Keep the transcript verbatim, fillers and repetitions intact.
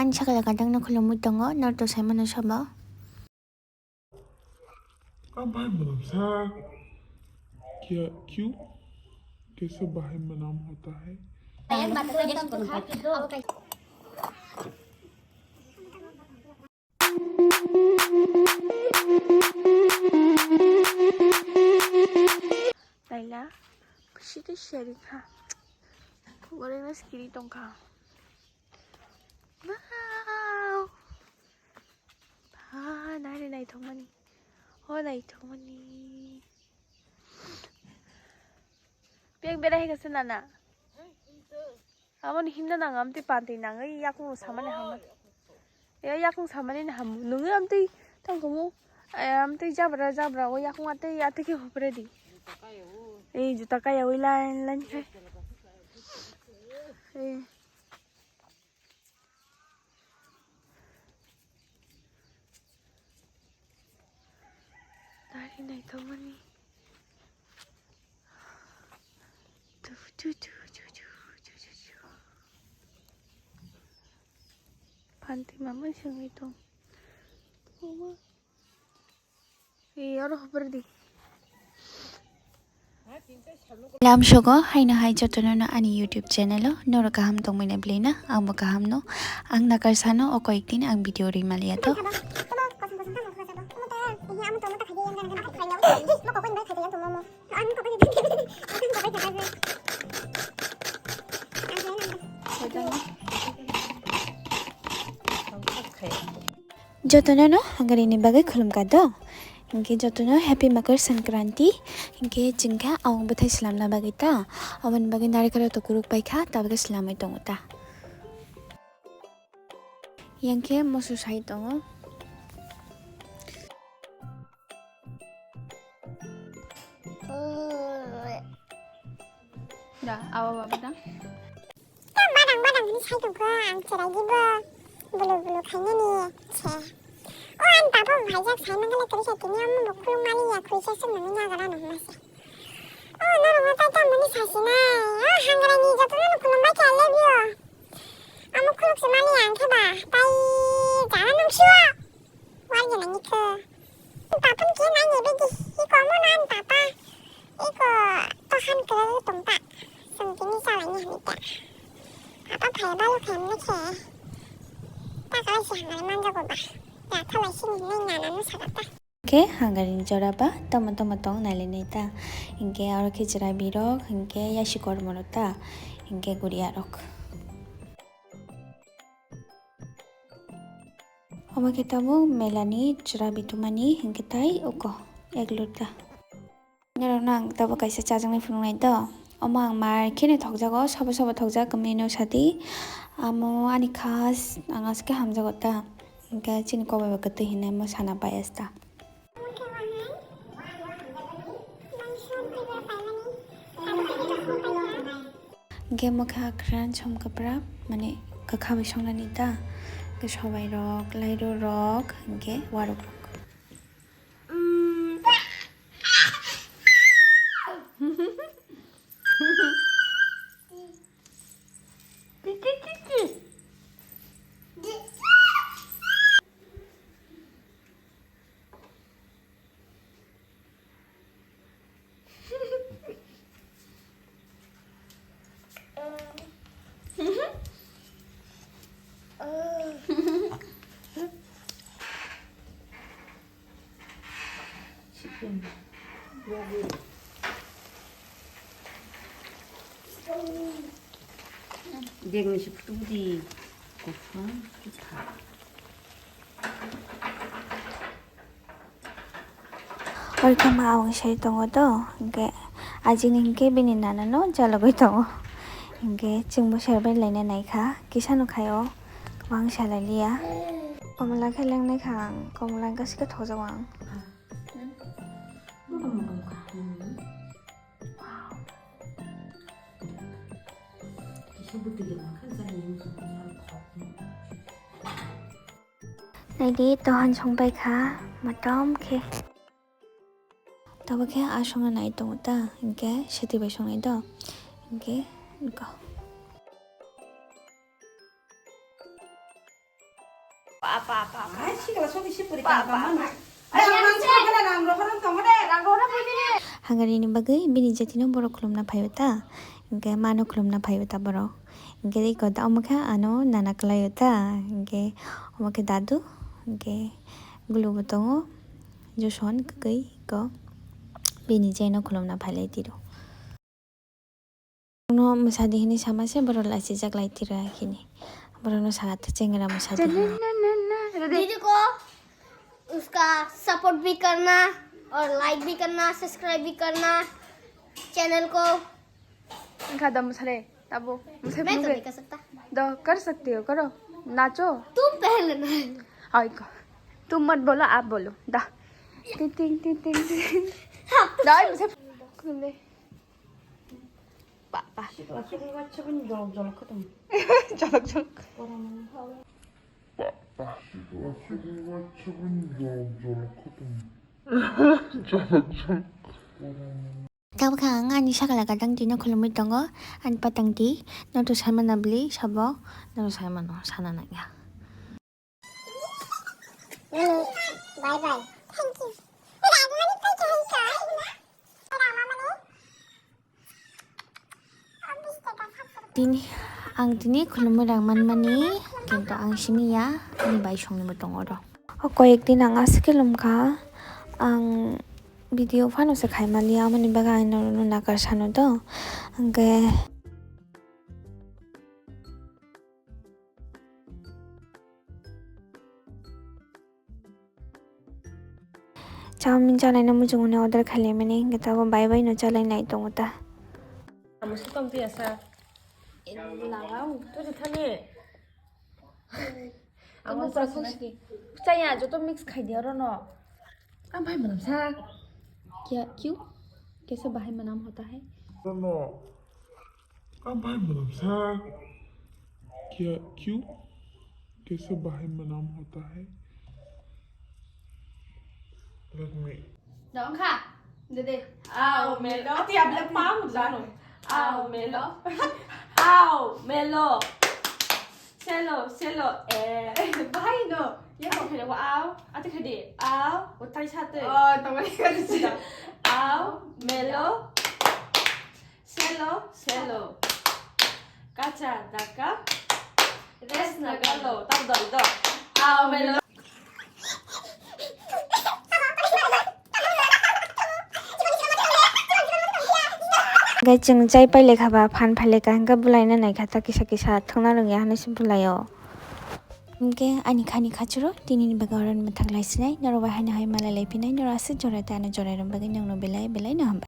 Ani sakala kadang no khulumui tongo, norok to sai mano sabo. Abai mwnamsa kya kyu kaisa bahai mwnam hota hai. Naila, kusi khe sharing kha. Khubor wngna skiri tongkha. Wow! Ba, nari naithokmani. O naithokmani. Pek berai hai kasa nana. Aboni himna nang amtwi pantwi nangwi yakung samani hamu. Ya yakung samani na hamu. Nungwi amtwi tangkumu. Amtwi jabra jabra o yakung atwi atwi khe hupre di. Ei juta kaya wi line line khe. Ei. Nari naithokmani. Tu, tu, tu. Phanti mama sengwi tong. Mama. Ee, oro hopor di. Lamsogo haino hai jotono no ani YouTube channel o norok kaham tongmani belai na, ang bo kaham no. Ang nakar sano o koyek din ang video ri maliya to. Jotono no hangari ni bagwi khulumkha do. Hinkhe jotono happy Makar Sankranti. Hinkhe chwngkha ang bwthai slamna bagwi ta. Aboni bagwi narikal rok to kuruk paikha, tabukhe slamwi tongo ta. Yang khe moso sai tongo. Da, awa baba da. Tang badang badang hwnwi sai tongkha ang chwrai dibo bulu bulu khainani se. O ani baba bo phaijak sai mankha le kwrwi khe tini omo bo khuluk maliya khwi se swngnani nagara no hwnma se. O norok no tai tamo ni sasinai o hangrani joto no khulumbai khe I love you. Amo khuluk se maliya ang khe ba tai jana nung siwo. Wargina ni khe. Papa ni khe nai ni bidi. Iko amo nan papa. Iko tohan kere tong ta. Sung tini salai ni hami ta. Papa phai balu khe mne khe. Ta kalai si hangai manjago ba. Ya thalai sini nai nana no saga ta. Khe hangarini jora ba tamo tamo tong nai lai nai ta. Hinkhe aro khe chwrai birok hinkhe yasi kormo rok ta. Hinkhe guriya rok. Omo khe tabuk melani chwra bitumani hinkhe tai uko ek lota. Norokno ang tabuk kaisa chajaknai phunuknai do. Omo ang mar kheno thokjago, sobo sobo thokjak, kwmwino sadi. Amo ani khas ang aswk khe hamjago ta. Hinkhe chini kokbai bo kwtwi hinwi omo sana pai asta. Hinkhe mokhe akhran som kwprak, mane kwkha bai songnani ta, hinkhe sobai rok, lairu rok, hinkhe waruk rok. Degni se phutu di kophang kisa. Orkhe ma awang sai tongo to, hinkhe ajini hinkhe bini nana no chalogwi tongo. Hinkhe chwngbo serbai laina naikha, kisa no khaio, kwbang salai liya. Komla khe lengnai kha ang, komla gasikhe thokjago ang. Naidi, tohan songpai kha, motom khe. Tobo khe a songna nai tongo ta, hinkhe swtwi bai songnai do, hinkhe nokho. Apa, apa, apa. Hai, sikla sobi sipuri tangka mano. Ai, ang nang sa gana rang rohor tong de, rang rohor puni de. Hangari ni bagwi bini jatino borok khulumna phaio ta. Hingke mano khulumna phaio ta borok. Hingke iko da omo khe ano nana kwlaio ta. Hingke omo khe dadu. Hingke gulu bo tongo. Joson kwkwi iko bini jaino khulumna phailai tiro. Borokno mwsadi hinwi sama se borok lachijak lai tiro hini. Borokno saka chengra mwsadi hinwi. दीदी को उसका सपोर्ट भी करना और लाइक भी करना, सब्सक्राइब भी करना चैनल को। इनका दम मसाले तब वो मुझे मैं तो नहीं कर सकता। दो कर सकती हो, करो, नाचो। तुम पहले ना। हाय को, तुम मत बोलो, आप बोलो। दा। टिंग टिंग टिंग टिंग टिंग। हाँ, तुम दाई मुझे। Papa. Sikla sugwi waisa bini jolok jolok khe tong. Jolok jolok. Papa. Sikla sugwi waisa bini jolok jolok khe tong. Jolok jolok. Tabukha ang ani sakala gadang tino khulumwi tongo, ani patang ti, no to saimana bli sabo, no to saimano sana nangya. Mami, bye bye. Thank you. Tini, ang tini khulumwi rang manmani, kintu ang simi ya, ani bai songni bo tongo oro. O koyek din ang aswk khe lumkha, ang video phano se khaimani, amoni bagwi ang nono nakar sano do, hwnkhe. Chowmin chanaina muchungmani order khailaimani, hwnkhe tabuk bai bai no chalainai tongo ta. Amo se tong piya sa. Lagao, to je thani. Amo sa sini. Chaya, joto mix khai di oro no. Ang bai manam sa. Kya, kyu? Kaisa bahai manam hota hai? Oro no. Ang bahai manam sa. Kya, kyu? Kaisa bahai manam hota hai? Let me. Dong kha. Dede. Ao melo. Ati able pam jano. Ao melo. Ao melo. Selo, selo. Eh, bahai no. Ye ko khede ao. Ati khede. Ao. Utai sate. Oh, tamani khede. Ao melo. Selo, selo. Kacha daka. Res nagalo. Tam doi do. Ao melo. Hingke chwng chai pai lekha ba phan phai lekha hingke bwlai no naikha ta kisa kisa thwngna rwngya hinui se bwlai o. Hingke ani khani khachuro tini ni bagwi oro ni mwthang lai sinai norok bai haino hai malai lai phinai norok aswk jorai ta ano jorai rwna bagwi nokno belai belai no hambai.